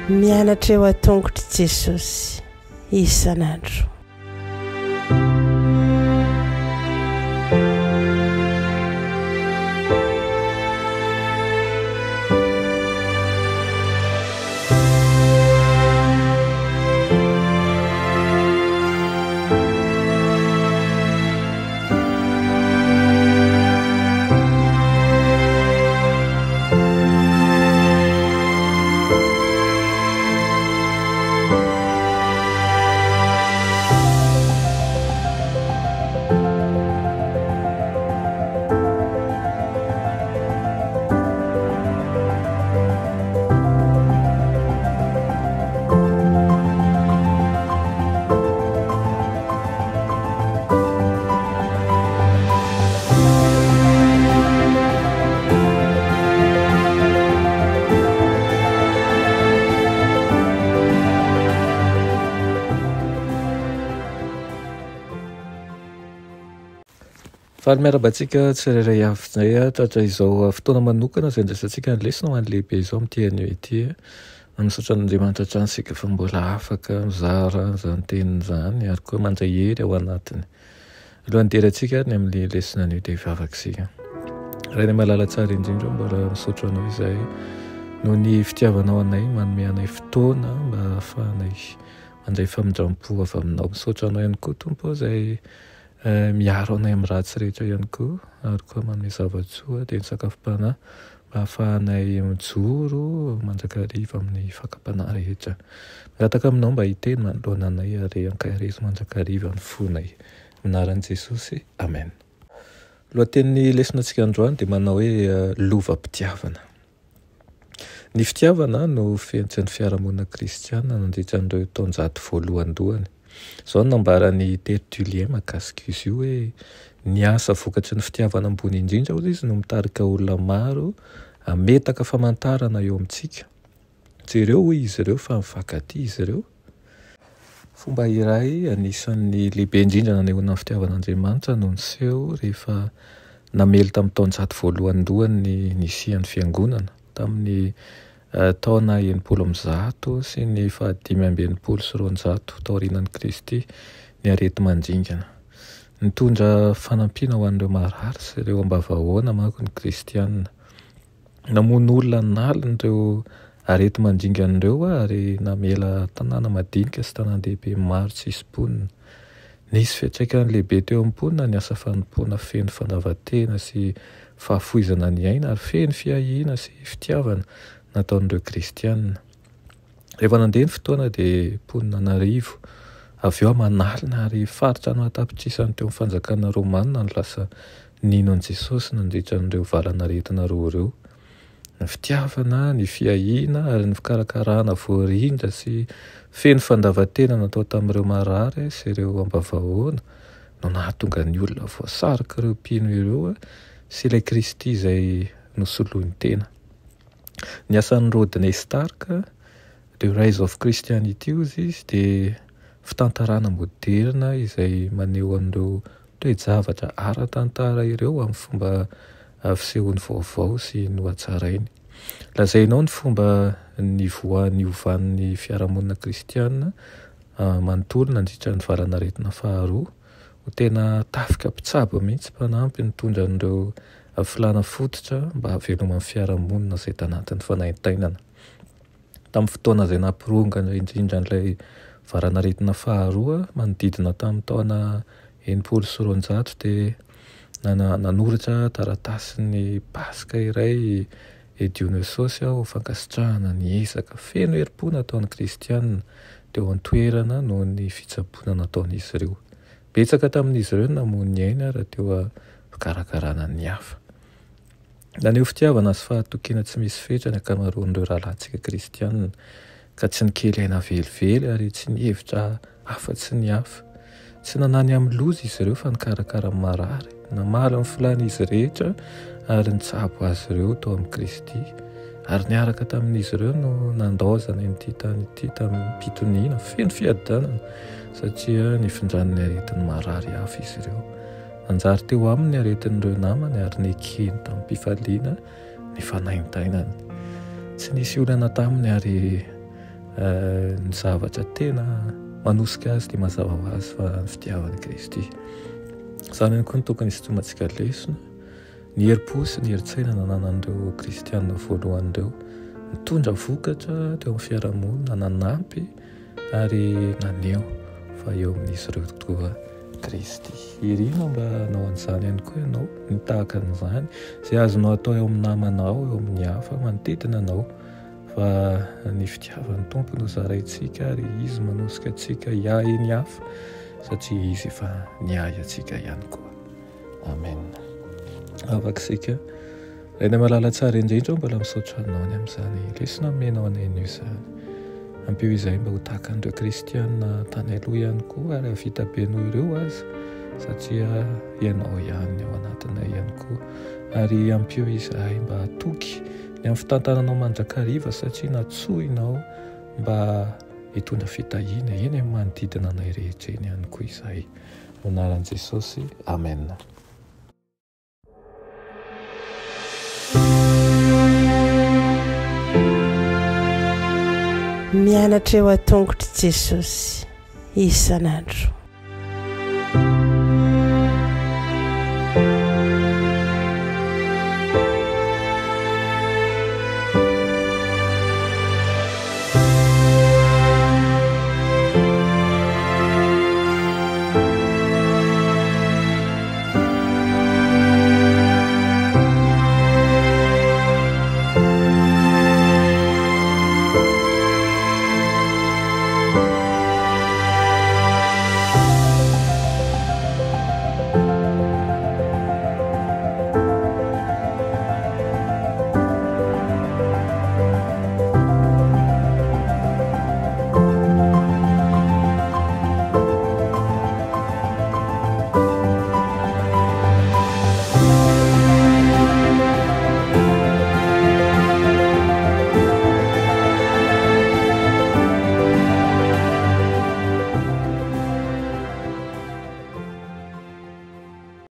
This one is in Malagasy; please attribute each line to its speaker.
Speaker 1: Mianatra eo an-tongotr'i Jesosy isan'andro.
Speaker 2: Faly miarahaba antsika tsirairay avy izay tratra izao fotoana manokana izay andraisantsika ny lesona ho an'ny lehibe izao amin'ity anio ity. Misaotra an'Andriamanitra hatrany isika fa mbola afaka mizara izany teniny izany ary koa mandray hery ao anatiny. Alohan'ny hidirantsika ary ny amin'ny lesona anio dia hivavaka isika. Rainay malala tsara indrindra, mbola misaotra anao izahay noho ny fitiavanao anay, manome anay fotoana mba hahafahanay mandray famindram-po avy aminao. Misaotra anao ihany koa Tompo izay miaro anay amin'ny ratsy rehetra ihany koa ary koa manome zava-tsoa dia ny sakafom-panahy mba hahafahanay mijoro mandrakariva amin'ny fakam-panahy rehetra. Mangataka aminao mba hiteny manoloana anay ary ankaherezo mandrakariva ny fonay. Amin'ny anaran'i Jesosy, Amen. Lohatenin'ny lesonantsika androany dia manao hoe lovam-pitiavana. Ny fitiavana no fenitry ny fiarahamonina kristiana nandritra an'ireo taonjato voalohandohany. Izao no nambaran'i Tertullien mahakasika izy io hoe, Ny asa vokatry ny fitiavana ambony indrindra, hoy izy, no mitarika olona maro hametaka famantarana eo amintsika. Jereo, hoy izy ireo, fa mifankatia izy ireo. Fomba iray anisan'ny lehibe indrindra nanehoana ny fitiavan'Andriamanitra no niseho rehefa namely tamin'ny taonjato voalohandohany ny nisian'ny Fiangonana, tamin'ny taona 160 sy ny faha-265 taorianan'i Kristy, ny areti-mandringana. Nitondra fanampiana ho an'ireo marary sy ireo ambavahaona manko ny Kristiana. Namono olona an'aliny ireo areti-mandringana ireo ary namela tanàna madinika sy tanàn-dehibe maro tsy hisy mponina. Nisy fiantraikany lehibe teo amin'ny mponina ny asa fanompoana feno fandavan-tena sy fahafoizana ny aina ary feno fiahiana sy fitiavana nataon'ireo Kristiana. Rehefa nandeha ny fotoana dia mponina an'arivo, avy eo aman'alina ary faritra an'atapitrisany teo amin'ny fanjakana romana no lasa nino an'i Jesosy nandritra an'ireo valan'aretina roa ireo. Ny fitiavana, ny fiahiana ary ny fikarakarana voarindra sy feno fandavan-tena natao tamin'ireo marary sy ireo ambavahoana no nahatonga ny olona voasarik'ireo mpino ireo sy ilay Kristy izay nosoloiny tena. Ny asan'i Rodney Stark, The Rise of Christianity hozy izy, dia fitantarana moderina izay maneho an'ireo toe-javatra ara-tantara ireo amin'ny fomba fisehoany vaovao sy nohatsarainy. Lazainy ao ny fomba nivoahan'ny niovan'ny fiarahamonina kristiana manontolo nandritra ny valanaretina faharoa. Ho tena tafika mpitsabo mihitsy mpanampy nitondra an'ireo filàna fototra mba hahaveloman'ny fiarahamonina izay tanatin'ny fanaintainana. Tamin'ny fotoana izay nampirongana indrindra an'ilay valan'aretina faharoa, manodidina tamin'ny taona 260 dia nanoratra taratasin'ny Paska iray i Dionysosy ho fankasitrahana ny ezaka feno herim-po nataon'ny Kristiana teo an-toerana noho ny fitsaboana nataon'izy ireo. Betsaka tamin'izy ireo no namoy ny ainy ary teo am-pikarakarana ny hafa. Naneho fitiavana sy fahatokiana tsy misy fetra ny ankamaroan'ireo rahalahintsika kristianina, ka tsy nikely aina velively ary tsy nihevitra afa-tsy ny hafa. Tsy nanany amin'ny loza izy ireo fa nikarakara ny marary, namaly ny filàn'izy rehetra ary nitsabo azy ireo tao amin'i Kristy. Ary niaraka tamin'izy ireo no nandaozany an'ity tany ity tamim-pitoniana feno fiadanana, satria nifindran'ny aretin'ny marary hafa izy ireo. Nanjary teo aminy ny aretin'ireo namany ary nekeny tamim-pifaliana ny fanaintainany. Tsy nisy olana taminy ary ny zavatra tena manosika azy dia mazava ho azy fa ny fitiavan'i Kristy. Izany ihany koa no tokony hisintomantsika lesona. Ny herim-po sy ny herin-tsaina nananan'ireo kristiana voalohany ireo nitondra vokatra teo amin'ny fiarahamonina, nanampy ary naneho fa eo amin'izy ireo tokoa Kristy. Irina mba hanao an'izany ihany koa ianao, ny tahaka an'izany, izay azonao atao eo amin'ny namanao, eo amin'ny hafa manodidina anao, fa ny fitiavan'ny Tompo no zaraintsika ary Izy manosika antsika hiahy ny hafa satria Izy efa niahy antsika ihany koa. Amen. Afaka isika. Rainay malala tsara indrindra mbola misaotra anao ny amin'izany lesona omenao anay anio izany. Ampio izahay mba ho tahaka an'ireo kristiana tany aloha ihany koa ary hahavita be noho ireo aza satria ianao ihany ny ao anatinay ihany koa. Ary ampio izahay mba hatoky ny amin'ny fitantananao mandrakariva satria natsoinao mba hitondra fitahiana eny amin'ny manodidina anay rehetra eny ihany koa izahay. Anaran'i Jesosy. Amen.
Speaker 1: Mianatra eo an-tongotr'i Jesosy isan'andro.